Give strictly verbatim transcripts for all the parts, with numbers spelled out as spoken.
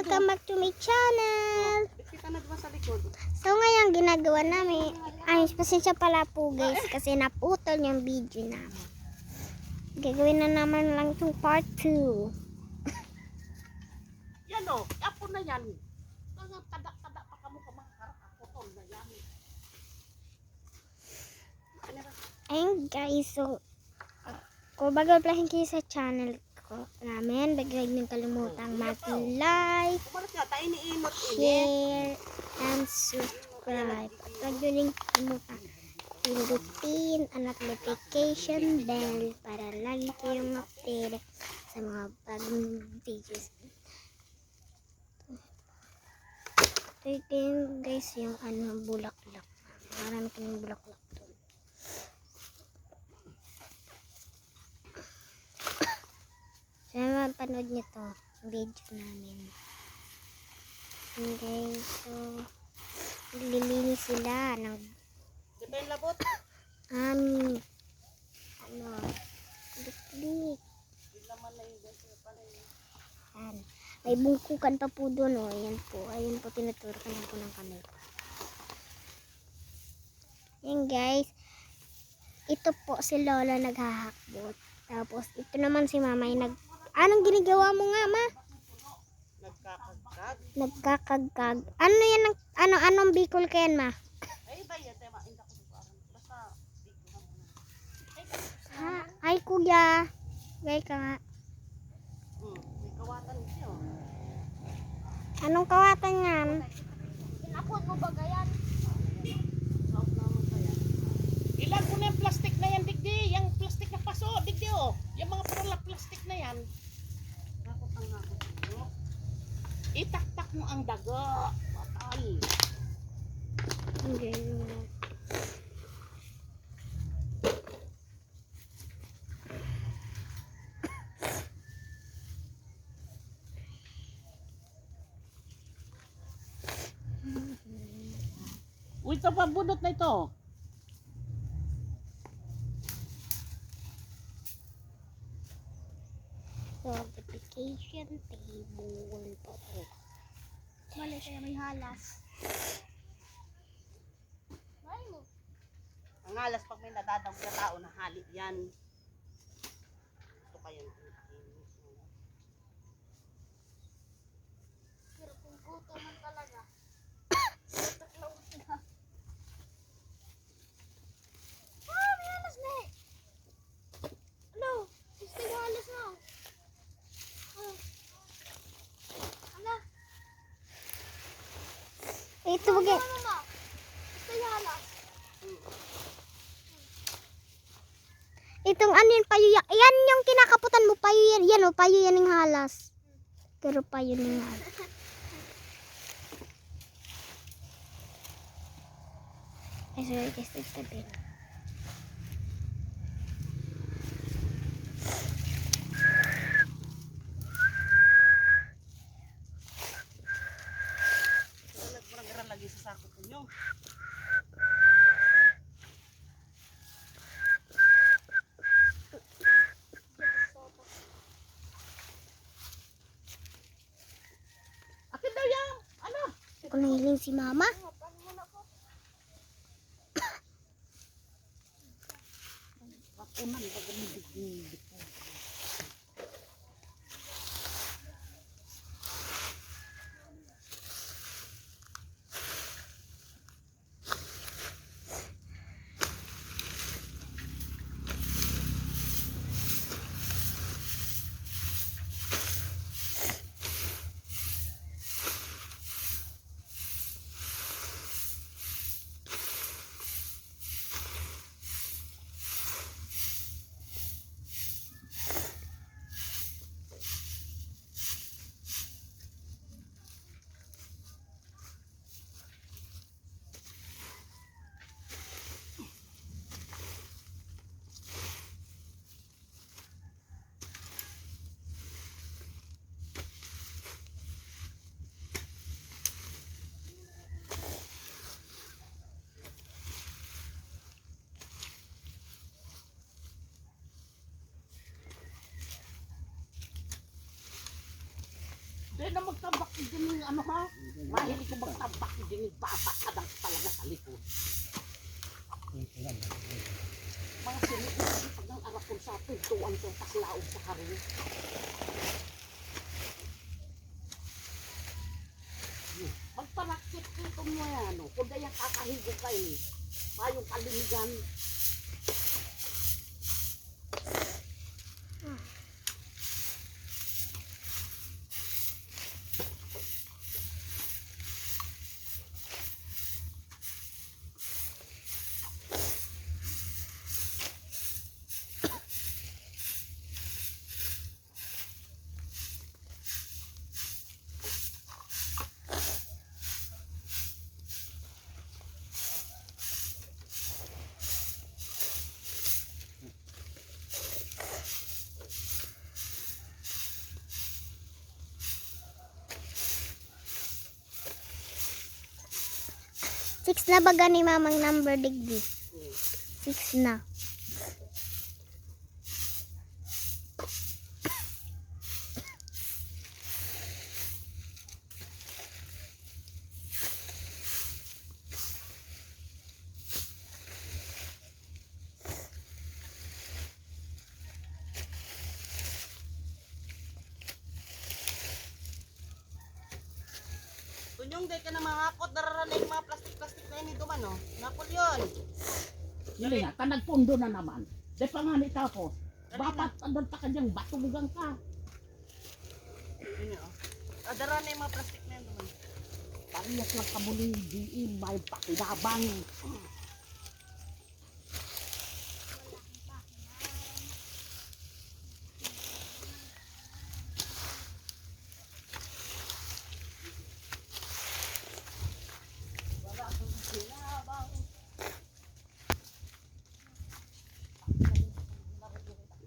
Welcome back to my channel. Kita na diba sa likod? So ngayon ginagawa namin, ay pasensya pala po guys kasi naputol yung video namin. Gagawin na naman lang itong part two. Yan o, apo na yan. Mga tada-tada pa kamo ka mga karak, apo to na yan. Ayun guys, so kung bago pa lang kayo sa channel ko namin, wag niyong kalimutang mag-like, Umalis nga, tayo ni Imot ini. Share, and subscribe. At wag niyo rin kalimutang pindutin ang notification bell para lagi kayong updated sa mga bagong videos. Ito yung guys, yung ano, bulaklak. Marami kaming bulaklak doon. Sana mapanood niyo to, video namin. Okay, so, naglilinis sila ng Di ba yung labot? Ami. Ano? Liklik. Yan. May bungkukan pa po doon, oh. Ayan po. Ayan po, tinuturo ko lang po ng kamay ko. Yan, guys. Ito po si Lola naghahakbot. Tapos, ito naman si Mama yung nag... Anong ginagawa mo nga, Ma? Nagkakagkag. Nagkakagkag. Ano yan? Ang, ano, anong Bicol ka yan, Ma? Ay, iba yan. Tema, hindi ako nag-aaral. Basta, Bicol lang. Ha? Ay, kuya. Gay ka nga. Hmm, may kawatan siya. Anong kawatan yan? Inapod mo ba gayan? Saot naman kaya. Ilag mo na yung plastic na yan, digdi. Yung plastic na paso, digdi, oh. Yung mga pala plastic na yan. Nakot ang nakot mo. Itaktak mo ang daga. Patay. Okay. Uy, ito pa, bunot na ito. Multiplication table pa po. Mali kaya may halas. Mali mo. Ang halas pag may nadadangog na tao, nahali yan. Gusto kaya ng Pilipinas. Pero kung gutom man talaga, ah, may halas na eh. Ano? Gusto yung halas na. Oh. Ala, Ito, bagay. Ano, mama? Gusto yung halas. Itong ano yun, payo yan. Yan yung kinakaputan mo, payo yan. Yan o, payo yan yung halas. Pero payo na yan. Ay, sorry, guys, nagtabi. Ito na nagmurang lagi sa sako ko nyo. Akin daw yan. Ano? Kung nahiling si mama. Ako man, baga may digdig. Kaya na magtabak din yung ano, ha? Mahilig ko magtabak din yung bata ka lang talaga sa likod. Mga sinuot na rin pag nang arapon sa pintuan ko, tas laog sa karne. Magparakit ito mo yan, oh. Kung dayang kakahigo ka, eh. Mayong kalimigan. Six na baga ni mamang number digdi? Six na. Tunyong, di ka na mangakot, dararan na yung mga plastik-plastik na ini duman, oh. Napoleon! Dali na, ta nagpundo na naman. Di pa nga ni tapos. Dali na. Bapat, andun pa kanyang batubugan ka. Ini, oh. Ah, dara na yung mga plastik na yan duman. Parehas lang kamo ni Diin, may pakinabang.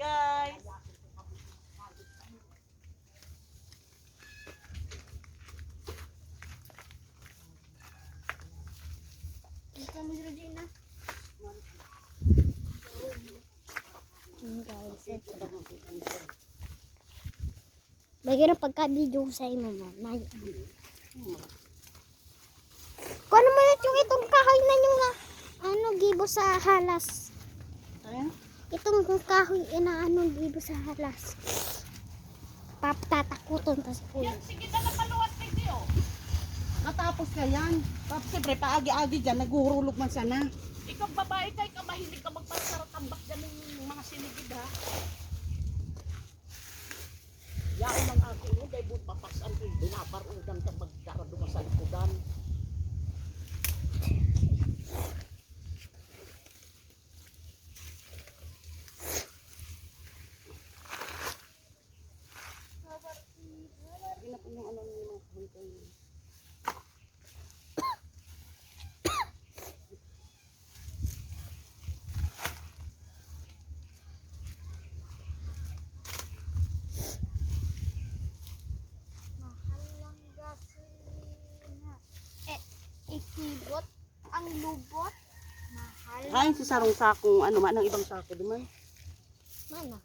Guys! Ikaw mo, Regina. Guys, ito. May ganun pagka-video sa imo, man. May, ano. Kung ano man yung itong kahoy na yung, ah, ano, gibo sa halas. Ayan. Itong kahoy, inaano, gibo sa halas. Papatakuton, tas po. Yan, sige na, napaluwas, Peggy, oh. Matapos ka yan. Tapos, siyempre, paagi-agi dyan, naghuhurulog man sana. Ikaw, babae ka, ikaw, mahilig ka magpasaratambak dyan ng mga sinigid, ha? Yaon ang akin, oh, dahil buong papasan ko, binabarudan ka, magdara duman sa likodan. Hindi na po yung ano, yung mga kahon-kahon. Mahal ang gasolina. Eh, ikibot ang lubot. Mahal. Hain si sarong sakong ano, man ang ibang sako duman. Mana?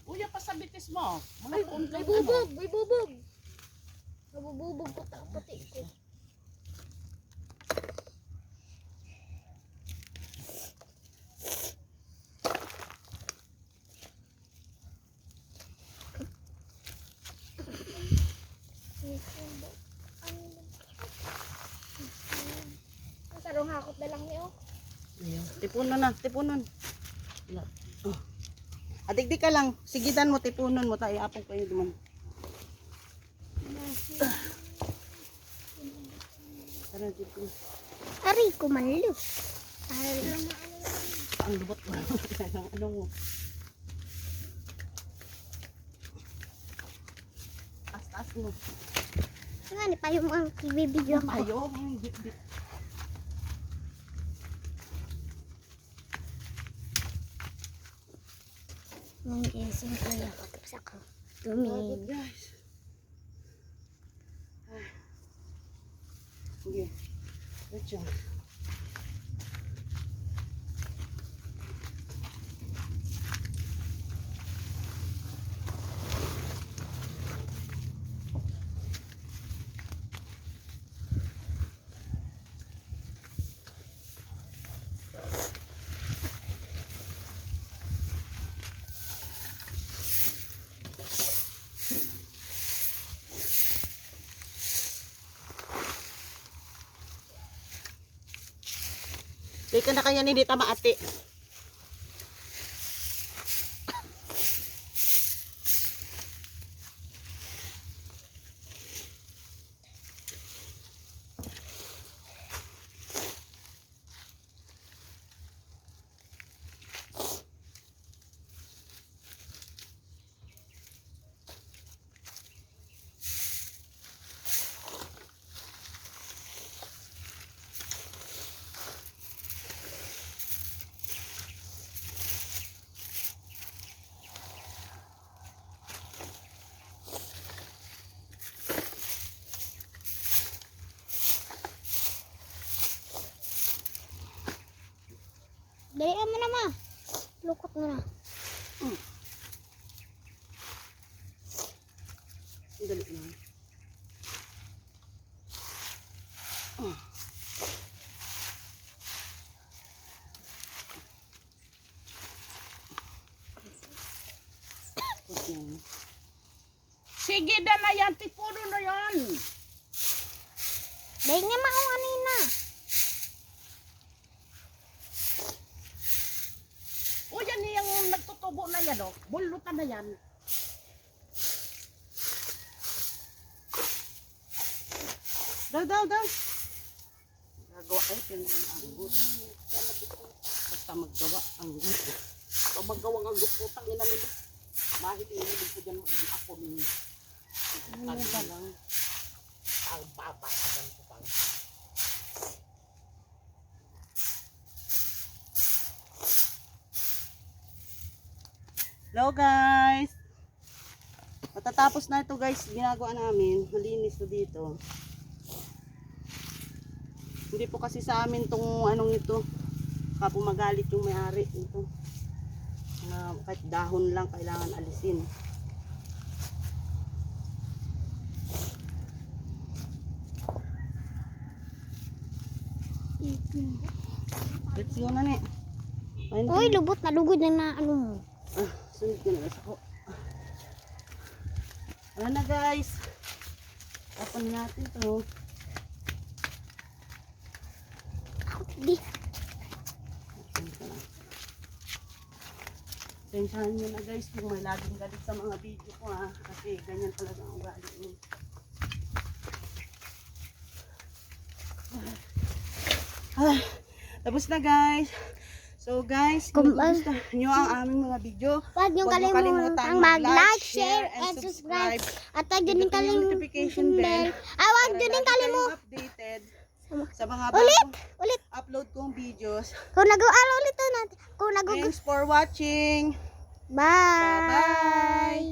Uya pa sa bitis mo. Mga Ay, puntong may ano. Bubog, may bubog. Nabububog pa ta-, pati ko. Ang sarong hakot na lang niyo. Ayun. Tipunon na, tipunon. Wala. Oh. Adigdi ka lang, sigidan mo, tipunon mo, ta, iapon kayo duman. Tara, tipon. Aray ko, manlo. Aray. Ang lubot mo. Ang ano mo. Taas-taas mo. Nga, ni payong ang bibidyo Yung ko. Payong, yung bit-bit. Nung gising ko, yakap sa ko. Tumingin. Pagod, guys. Ah. Sige. Diretso. Ika na kaya nini tama ate. Dali mo na, ma. Lukot mo na. Dali na. Sige, dala yan. Tipuno na yan. Dahil nga makuha nina. O yan, yung nagtutubo na yan, oh. Bulutan na yan. Daw, daw, daw. Gagawa kayo ng anggot. Basta maggawa anggot. Pag maggawa ng anggot, putang ina nila. Mahiling-hiling ko dyan, mag-apo ni. Ano ba lang? Ang babatagan ko pang. Hello guys. Matatapos na ito guys, ginagawa namin. Malinis na dito. Hindi po kasi sa amin tong anong ito. Baka po magalit yung may-ari nito. Na kahit dahon lang kailangan alisin. Let's go na ni. Ayun. Uy, lubot na lugod na na ano mo. Ah, sunod ka na sa ko. Ayan na guys. Tapon natin to. Di. Pasensyahan nyo na guys kung may laging galit sa mga video ko ha. Kasi ganyan talaga ang ugali nyo. Ah, tapos na guys. So guys, kung nagugustuhan nyo ang aming mga video, huwag nyo kalimutang mag-like, share, and subscribe. At huwag nyo din kalimutan notification bell. Ay, huwag nyo din kalimutan updated sa mga bagong upload kong videos. Kung nag-aaral ulit natin. Kung nag- Thanks for watching. Bye. Bye-bye.